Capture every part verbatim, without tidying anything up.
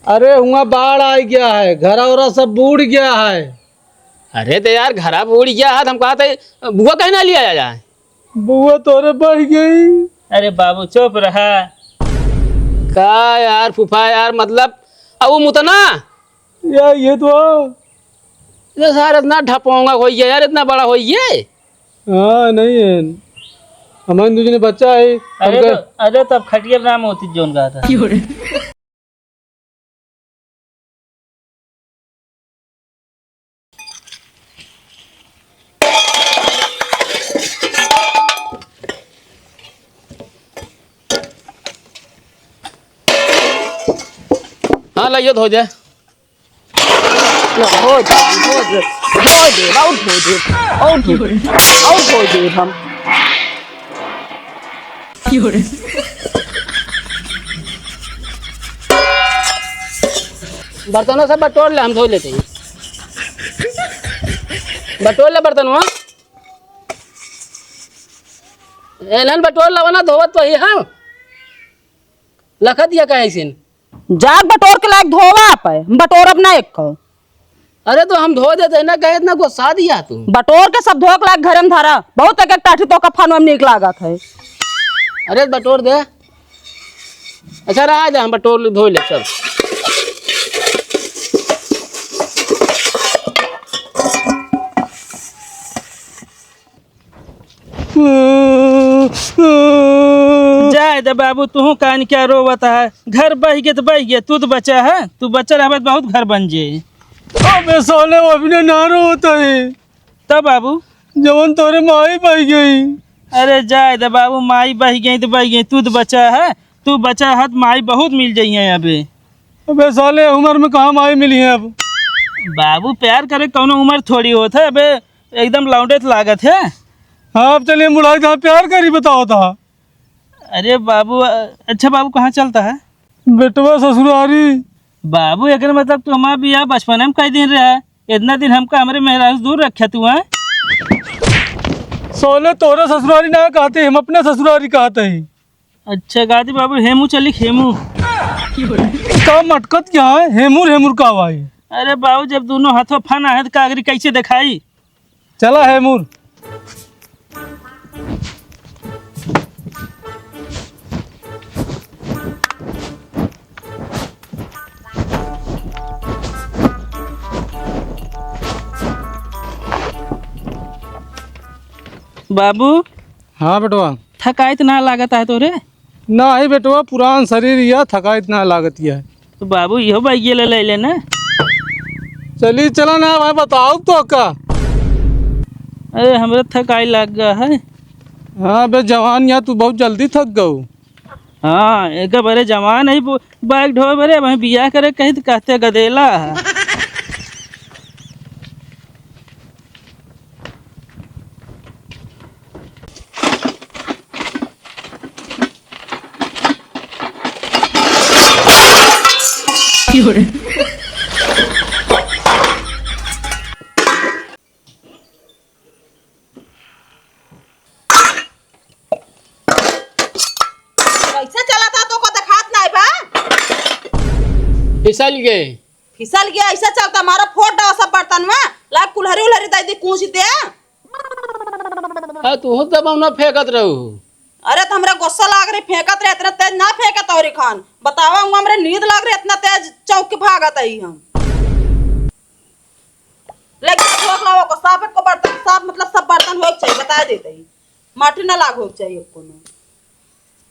अरे, हुआं बाढ़ आइ गया है, घरा ओरा सब बूड़ गया है। अरे, तो यार, घरा बूड़ गया है, तो हम कहा था, बुआ कहीं ना लिया जाए। बुआ तोरे बह गई। अरे बाबू, चुप रहा। का यार फूफा यार, मतलब, अब वो मुतना? या, ये तो ये सारे इतना ढपोंगा होइ गया यार, इतना बड़ा होइ गया। हाँ, नहीं है। हमारे दू जने बच्चा है, अरे हमका तो, अरे तब खटिया पर नाम होती जोन कहा था। हाँ, लाइए, धो दे। लो, धो दे, धो दे, धो दे, और धो दे, और धो दे, और धो दे हम। बर्तनों से बटोर ले, हम धो लेते हैं। बटोर ले बर्तनवा। एलन बटोर लवना, धोवत तो ही हम। लखत या कहे सिन। जाग बटोर के लायक धोवा आप है, हम बटोरब ना एक को। अरे तो हम धो देते ना, कहे इतना गुस्सा दिया तू। बटोर के सब धो के लायक घर में धरा, बहुत एक एक टाठी तो कफन में नीक लागत है। अरे बटोर दे। अच्छा रहा जा, हम बटोर ले, धो ले सब। जाए दे बाबू, तू कान क्या रोवत है? घर बह गए तो बह गए, तू तो बचा है, तू बचा रहबे तो बहुत घर बन जे। अबे साले, वो अभी ना रोवत है। तब बाबू? जवन तोरे माई बह गई। अरे जाए दे बाबू, माई बह गई तो बह गई, तू तो बचा है, तू बचा है तो माई बहुत मिल जाई है अबे। अबे साले, उम्र में कहाँ माई मिली है अब? बाबू, प्यार करे कौनो उम्र थोड़ी होत है अबे। एकदम लौंडे त लागत है। हाँ, अब चलिए मुड़ाई, जहाँ प्यार करी बताओ था। अरे बाबू, अ-, अच्छा बाबू, कहाँ चलता है? बेटवा ससुरारी। बाबू, एकर मतलब तू हमार बियाह बचपन में कई दिन रहा है। इतना दिन हमका हमरे मेहरारू से दूर रखे तू, हैं? सोले तोरे ससुरारी ना कहते, हम अपने ससुरारी कहते हैं। अच्छा, गादी बाबू, हेमू चली, हेमू। का मटकत क्या है? हेमुर, हेमुर का भाई? अरे बाबू, जब दोनों हाथों फन आहे, तो कागरी कैसे दिखाई? चला हेमुर। बाबू। हाँ बेटवा। थकाइत ना लागत है तोरे? नाही बेटवा, पुरान शरीर या, थकाइत ना लागत या। तो बाबू, इहो बाइक ले ले लेना। चली चला ना भाई, बताओ तो का। अरे, हमरा थकाई लाग गया है। हाँ बे जवान या, तू बहुत जल्दी थक गऊ। हाँ, एक बारे जवान है, बो-, बाइक ढोए बरे, वहीं बियाह करे कही तो कहते गदेला है। कैसे चला था, तो को देखात नाई बा? फिसल गए। फिसल गया, ऐसा चलता, मारा फोड़ डावा सब बर्तन में, ला कुल्हरी उल्हरी दे दी, कूच दे। हाँ, तू हो दबौना फेंकत रहू। अरे, तो हमरा गुस्सा लाग रही, फेंकत रहे, इतना तेज ना फेंकत और खान। बतावा, हुआ हमरे नींद लाग रही, इतना तेज चौंक के भागत आई हम। लेकिन ठोक लावा को साफ, को बर्तन साफ, मतलब सब बर्तन होए के चाहिए, बता देते ही। माटी ना लाग होए के चाहिए कोनो।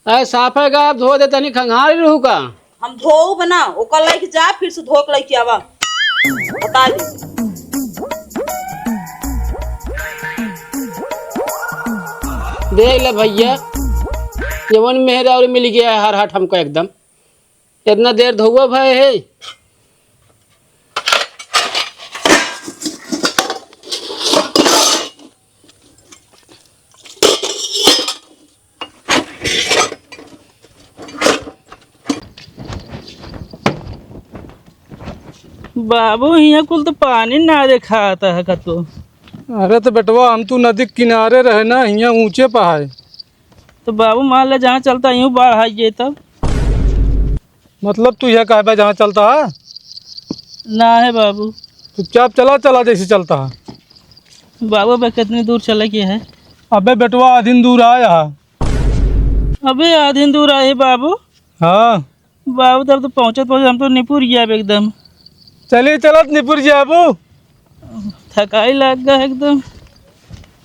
अरे साफे का धो दे, तनी खंगारी रहू का? हम धोऊ बना, ओकर लइके जा, फिर से धो के लइके आवा। बता दे। देख ले भैया, जवन मेहरारू मिल गया है हर हट हमको एकदम। इतना देर धोआ भय है। बाबू, हियाँ कुल तो पानी ना देखात है कतो। अरे तो बेटवा, हम तू नदी के किनारे रहे ना, हियाँ ऊँचे पर है। तो बाबू, मान ले जहाँ चलता यूँ बाढ़ आई जाए तब। मतलब तू यह कहबे जहाँ चलता है? ना है बाबू। चुपचाप चला, चला जैसे चलता है। बाबू, अबे कितनी दूर चले के है? अबे बेटवा, आधीन दूर आया है। अबे आधीन दूर आए बाबू। हाँ। बाबू, तब तो पहुँचत पहुँचत हम तो निपुर गया एकदम। चलिए, चलत निपुर जाबू। थकाई लाग गा एकदम।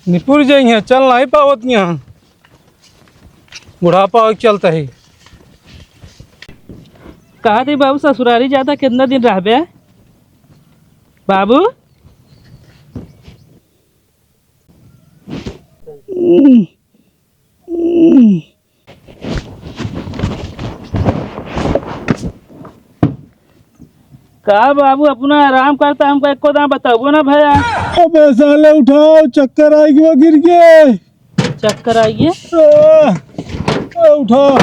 निपुर जाइए, चल नहीं पावत यहाँ, बुढ़ापा हो चलता है। कहा थे बाबू, ससुरारी जाता कितना दिन रहबे बाबू? का बाबू, अपना आराम करता, हमको एको दाम बताबो ना भया। अबे साले उठाओ, चक्कर आइगे गिर के। चक्कर आइगे? आ, आ, उठाओ।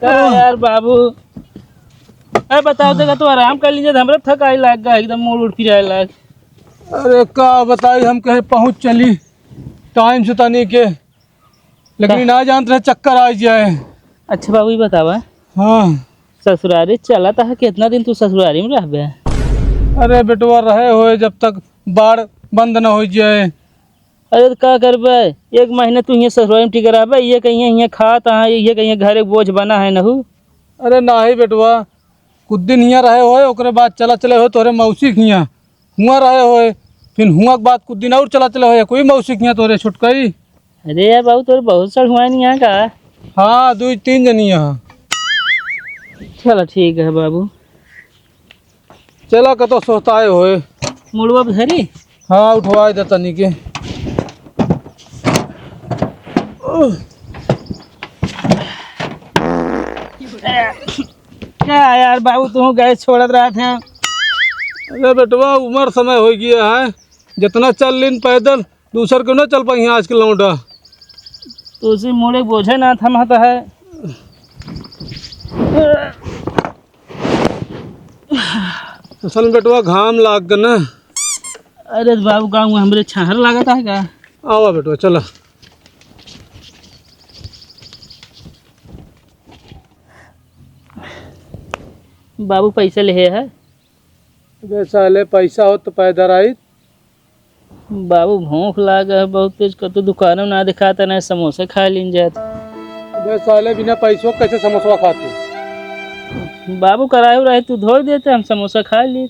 का यार बाबू, अरे बताओ, देखा तो आराम कर लीजिए, हमरा थकाई लाग गा एकदम, मूड़ उड़ पिराए लाग। अरे का बताई, हम कहे पहुँच चली टाइम से तनी के, लेकिन का? ना जानत रहे चक्कर आ जाए। अच्छा बाबू, ये बतावा। हाँ। ससुरारी चला था, कितना दिन तू ससुरारी में रहबे? अरे बेटवा, रहे होए जब तक बाढ़ बंद न हो जाए। अरे तो का करबे, एक महीना तू हियाँ ससुरारी में टिके रहबे, ये कहिए हियाँ खात है, ये कहिए घरे बोझ बना है नहू। अरे नाही बेटवा, कुछ दिन हियाँ रहे होए, ओकरे बाद चला चले होए तोहरे मौसी के हियाँ। हुआँ रहे होए, फिर हुआँ के बाद कुछ दिन और चला चले होए, कोई मौसी के हियाँ तोहरे छुटकई। अरे यार बाबू, तोरे बहुत सड़ हुआ नहीं यहाँ का? हाँ, दो तीन जनी यहाँ। चलो ठीक है बाबू। चला कतो सोताए होए। मुड़वा धरी? हाँ, उठवाए दे तनी के। क्या यार बाबू, तू गैस छोड़त रहत है? अरे बेटवा, उम्र समय हो गया है, जितना चल लेन पैदल, दूसर के ना चल पाई आजकल लौंडा। तो उसी मुड़े बोझे ना थमाता है। असल में बेटवा घाम लाग गा ना। अरे बाबू, गाँव में हमरे छाहर लागत है का? आवा बेटवा, चला। बाबू पैसा लेहे है? अबे साले, पैसा होत तो पैदल आइत। बाबू, भूख लाग है बहुत तेज, कतौ दुकानो ना दिखाता, ना समोसा खा लीन जात। अबे साले, बिना पैसों कैसे समोसा खाते? बाबू, करायो रहे, तू धोई देते, हम समोसा खा लीत।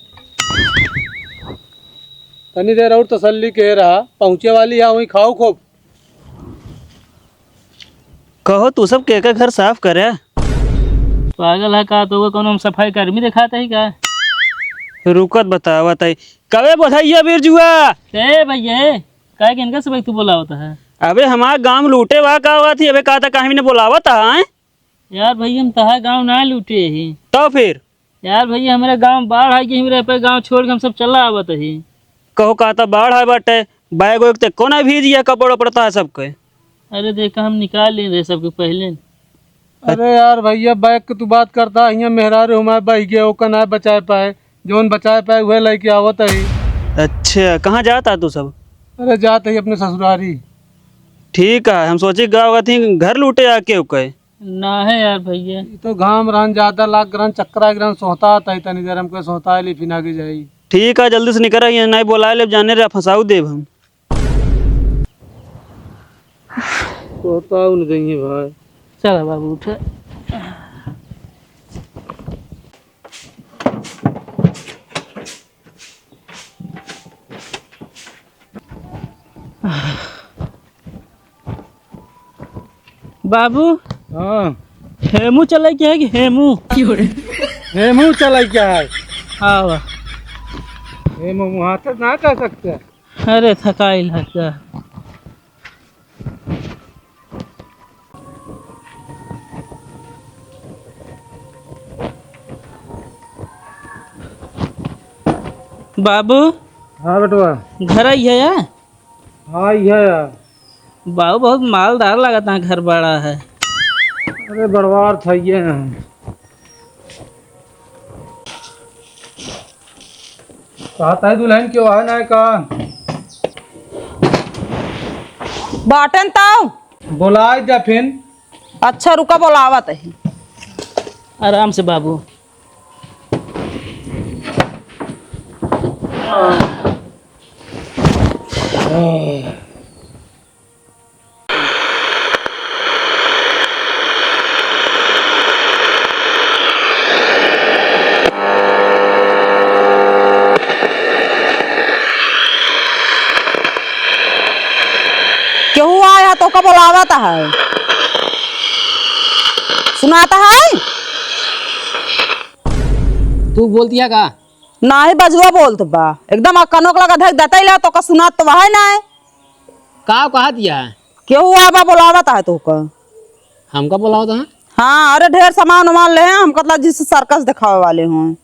तनी देर और तसल्ली के रहा, पहुँचे वाली है, वहीं खाओ खूब। कहो, तू सब के, के घर साफ करे? पागल है का? तो वो कौनो हम सफाई कर्मी दिखाते ही का? रुकत बतावत है। कबे बोलाइया बिरजुआ? ए भैया, काहे के इनका सब तू बोलावत है? अबे हमार गाँव लूटे वा का हुआ थी? अबे कहा था कहीं ने बोलावत है? यार भैया, हम तहा गाँव ना लूटे ही। तो फिर? यार भैया, हमरे गाँव बाढ़ आ गई, हमरे पे गाँव छोड़ के हम सब चला आवत ही। कहो, का त बाढ़ आए बाटे, बैग वैग ते कोना भीज गया, कपड़ा पड़ता है सबके। अरे देखा, हम निकाल ले रहे सबके पहले। अरे यार भैया, बैग के तू बात करता है, हियाँ मेहरारू हमारे बह गए, ओका ना बचाए पाए, जौन बचाए पाए वह लेके आवत है। अच्छा, कहाँ जाता तू सब? अरे जात है अपने ससुरारी। ठीक है, हम सोचे गाँव थी घर लूटे आके ओके। ना है यार भैया। ई तो घाम रहन ज्यादा लाग रहन, चक्करा गिरन, सोहता तई तनी देर हमके सोहता ली, फिर आगे जाई। ठीक है, जल्दी से निकल रही है, नहीं बोला ले जाने रे, फंसाऊ देब हम। सोहता उन देंगे भाई। चला बाबू, उठा। बाबू। हाँ। हेमू चलाई क्या है कि हेमू? हेमू चलाई क्या है? हाँ बा। हेमू मुहाते ना कह सकते। अरे थकाई लग गया। बाबू। हाँ बेटवा। घर आई है या? हाँ, आई है यार। बाबू, बहुत मालदार लगता है, घर बड़ा है। अरे बड़वार था ये। कहता है दुल्हन क्यों है ना का? बाटन ताऊ। बोलाए दे फिन। अच्छा रुका, बोलावत है। आराम से बाबू। केहू आया है, तोका बोलावत है। सुनात है? तू बोलतिया का? नाही, बजुआ बोलत बा। एकदम आ कनोक लगा धक दतई ला, तोका सुनात तो है ना। का कहतिया? केहू आवा बोलावत है तोका। हमका बोलावत है? हाँ, अरे ढेर सामान उमान ले हैं, हमका तो जिस सर्कस देखावे वाले हों।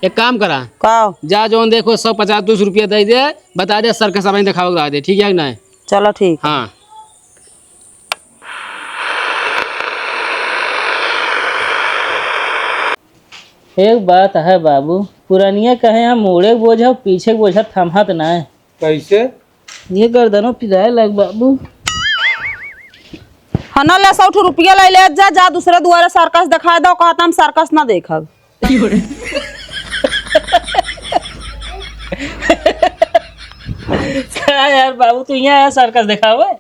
एक काम करा। का? जा जौन देखो, सौ पचास, दो सौ रुपया दे दे, बता दे सर्कस अबहीं देखावे के दे, ठीक है कि नहीं? चलो ठीक। हाँ। एक बात है बाबू, पुरनिया कहे हैं, मुड़े के बोझा, पीछे के बोझा थमत ना है। कैसे? ये गर्दनों पिराए लग बाबू। हना ले सौ ठो रुपया ले ले जा, जा दूसरे दुआरे सर्कस देखाए दो, कहता हम सर्कस ना देखब। का यार बाबू, तू यहाँ आया सर्कस देखावे?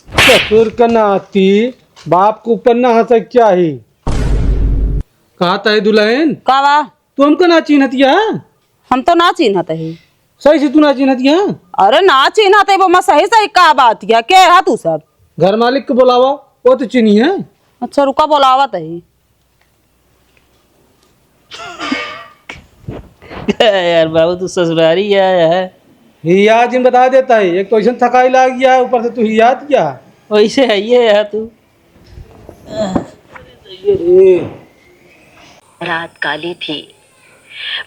ससुर का नाती, बाप के ऊपर ना हंसे क्या ही। कहा तय दुल्हन? का बा? तू हमका ना चिन्हतिया? हम तो ना चिन्हत ही। सही से तू ना चिन्हतिया? अरे ना चिन्हत ही, वो मैं सही सही का बात किया? के है तू सब? घर मालिक के बोलावा, वो तो चिन्ही है। अच्छा रुका, बोलावत ही। यार बाबू, तू ससुरारी आया है। हिया जिन बता देता है, एक तो ऐसा थकाई लाग गया है, ऊपर से तू हियात क्या? वैसे है ये है तू। रात काली थी।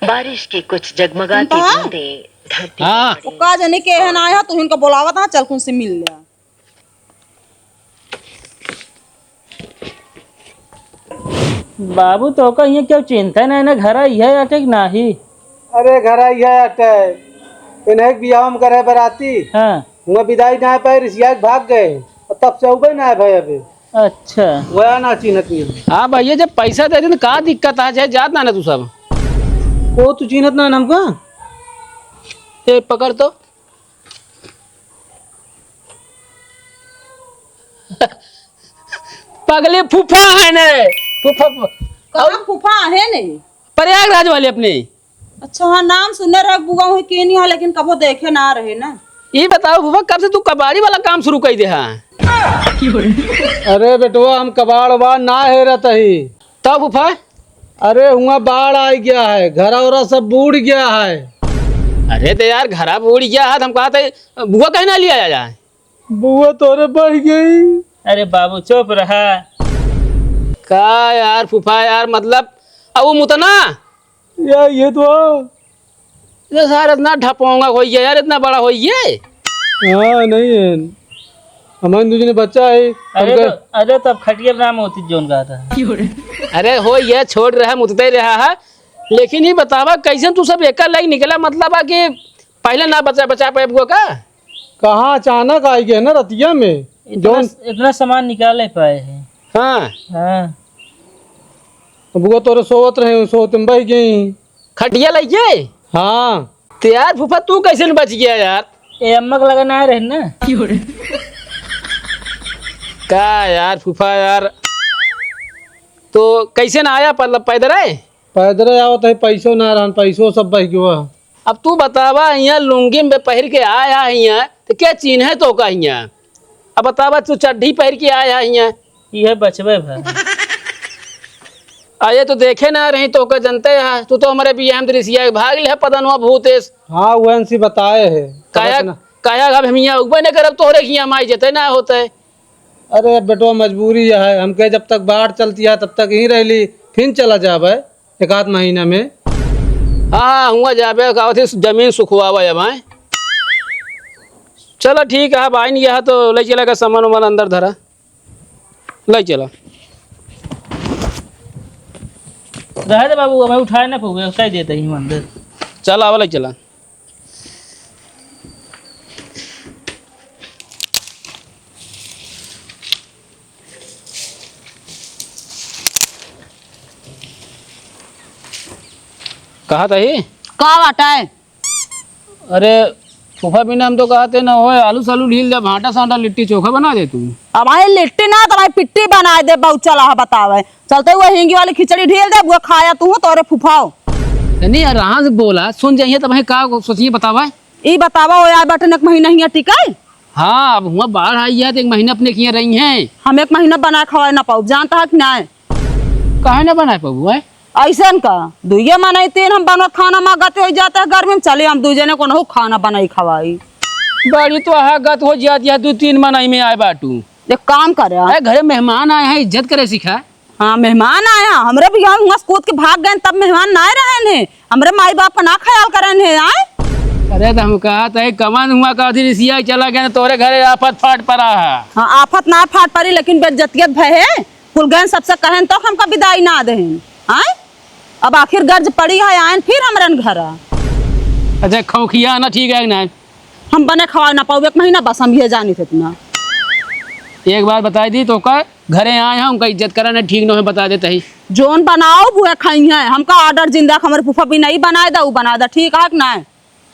बारिश की कुछ जगमगाती बूंदें धरती पर हाँ। पड़ी। का जाने के है ना आया, तू इनका बोलावत है, चल कुन से मिल लिया। बाबू, तोका इहाँ केहू चिन्हत नाहीं ना, घरा इहे अटे कि नाहीं? अरे, घरा इहे अटे। इन्हें एक बियाह में करे बराती। हाँ। हुआँ बिदाई नाहीं पाए, रिसिया के भाग गए। और तब से उबे नाहीं भए अबे। अच्छा। वह ना चिन्हत नहीं। हाँ भैया, जब पैसा दे दे तो का दिक्कत है, चाहे जात ना ना तू सब। ओ, तू चिन्हत ना हमका? ए, पकड़ तो। पगली फूफा है ने, फूफा, कहाँ फूफा है ने? प्रयागराज वाले अपने। अच्छा, हाँ, नाम सुने रहे बुआ हुई के नहीं है, लेकिन कबो देखे ना रहे ना। ये बताओ फूफा, कब से तू कबाड़ी वाला काम शुरू कर दे हा? अरे बेटवा, हम कबाड़ उबाड़ ना हेरत ही। तब फूफा? अरे, हुआँ बाढ़ आ गया है, घरा उरा सब बूड़ गया है। अरे, तो यार, घरा बूड़ गया है, तो हम कहा था, बुआ कहीं ना लिया जाए। बुआ तोरे बह गई। अरे बाबू, चुप रहा। का यार, फूफा यार, मतलब, अब वो मुतना? या, ये तो ये सार इतना ढपोंगा होइए यार, इतना बड़ा होइए। हाँ, नहीं है। हमारे दू जने बच्चा है, अरे हमके तो, अरे तब खटिया नाम होती जोन कहा था। अरे होइए, छोड़ रहा, मुतते रहा है। लेकिन ये बतावा, कैसे तू सब एकर लायक निकला, मतलब है कि पहले ना बचा, बचा पाए बुआ का? कहाँ अचानक आई गए ना रतिया में। इतना, जौन इतना सामान निकाले पाए हैं। हाँ। हाँ। बुआ तोरे सोवत रहे, सोवत में बह गई। खटिया लइके? हाँ। तो यार फूफा, तू कैसे न बच गया यार? ए, अम्मा के लगे ना रहे ना। का यार फूफा यार, तो कैसे ना आया, मतलब पैदल आए? पैदल आवत है, पैसो ना रहन, पैसो सब बह गयो है। अब तू बतावा, हियाँ लुंगी में पहिर के आया हियाँ, तो क्या चीन्हे तोका हियाँ? अब बतावा, तू चड्ढी पहिर के आया हियाँ। इहे बचबे भा। अरे तो देखे ना रही तोका, जनते है, तू तो हमरे बियाह में रिसिया के भाग ले पदनवा भूतेश। हाँ, वहन सी बताए है। काया, काया अब हम हियाँ उगबे न करब, तोहरे हियाँ माई जते ना होते। अरे बेटवा, मजबूरी है, हमके जब तक बाढ़ चलती है तब तक यहीं रह ली, फिर चला जाबे। एक आध महीना में। हाँ, हुआँ जाबे, का होत है, जमीन सुखवावे अब, आए। चला ठीक है, अब आइन गया है तो ले चला का सामान उमान अंदर धरा, ले चला। रहे दे बाबू, हमें उठाए ना पउबे, उठाई देते ही अंदर। चला, आवा, ले चला। कहत ही? का बाटे? अरे, फूफा बिना हम तो कहते ना होए, आलू सालू ढील दे, भांटा सांटा लिट्टी चोखा बना दे तू। अब भाई लिट्टी ना, तो भाई पिट्टी बनाए दे, बहुत चला है बतावे। चलते हुए हिंगी वाली खिचड़ी ढील दे, वो खाया तू, तोरे फूफाओ। नहीं यार, आराम से बोला, सुन जाइए, तब भाई का सोचिए बतावा। ई बतावा, वो आए बाटे एक महीना हियाँ टिकाई? हाँ, अब हुआ बाढ़ आई है, तो एक महीना अपने किहाँ रही हैं। हम एक महीना बनाए खवाए ना पाउब, जानता है कि नाय? काहे ना बनाए पाउब, हैं? ऐसन का, दुइये मनई तीन हम बनत खाना मांगत हो जाता है गर्मी में, चले हम दुइ जने को नहु खाना बनाई खवाई। बड़ी तो आहा गत हो जाती है, दू तीन मनई में आए बाटू। एक काम करे, अरे घरे मेहमान आए हैं, इज्जत करे सीखा। हाँ, मेहमान आए हैं, हमरे भी यहाँ हुआ कूद के भाग गए, तब मेहमान ना रहे हैं, हमरे माई बाप का ना ख्याल करे हैं, आए। अरे तो हम कहत है, कमन हुआ का अथी रिसिया चला गए, तोरे घरे आफत फाट पड़ा है। हाँ, आफत ना फाट पड़ी, लेकिन बेइज्जतियत भय है। कुल गहन सबसे कहन तो हमका विदाई ना देहन। आय? अब आखिर गर्ज पड़ी है, आयन फिर हमरन घरा। अच्छा, खौखिया ना ठीक है कि ना? हम बने खवाए ना पाउब, एक महीना बस हम ये जानी थे इतना। एक बात बताई दी तोका, घरे आए हैं, उनका इज्जत करा ना ठीक न है, बता देते ही। जोन बनाउब उहे खाई हैं, हमका order जिन दे, हमरे फूफा भी नहीं बनाए दा, उ बना दा, ठीक है कि ना?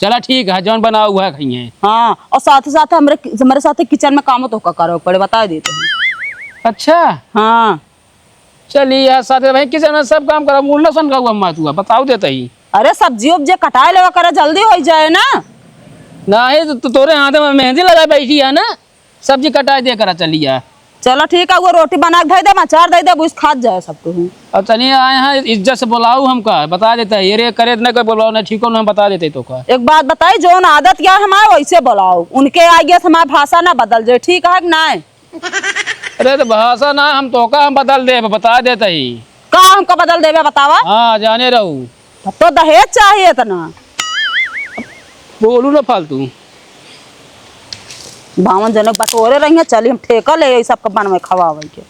चला ठीक है, जौन बनावा उहे खइहें। हाँ, और साथे साथे हमरे, हमरे साथे kitchen में कामो तोहका करे पड़े, बता देते हैं। अच्छा। हाँ। चलिए यार, साथे भाई kitchen में सब काम करा, मुल्ला सन का हुआ मातुआ, बताओ देते ही। अरे सब्जी उब्जी कटाए लेवा करे, जल्दी होइ जाए ना। नहीं तो, तो तोरे हाथ में मेहंदी लगाए बैठी है ना। सब्जी कटाई दे करा चलिया। चलो ठीक है, वो रोटी बना के धई दे, अचार दई दे, बुझ खात जाए सब केहू। अब चलिए आए हैं, इज्जत से बोलाऊ हमका, बता देता है, ये रे करे इतना कोई बोलाओ ना, ठीक हो ना, हम बता देते तो का। एक बात बताई, जौन आदत या हमारे वैसे बोलाओ, उनके आगे से हमारी भाषा ना बदल जाए, ठीक है कि नाय? अरे तो भाषा ना, हम तोका हम बदल देबे, बता देता ही। का हमका बदल देबे बतावा? हाँ, जाने रहू। तब तो दहेज चाहिए इतना। बोलू ना फालतू। बावन जने बटोरे रही हैं, चली हम ठेका ले यही सबका बनवे खवावे के।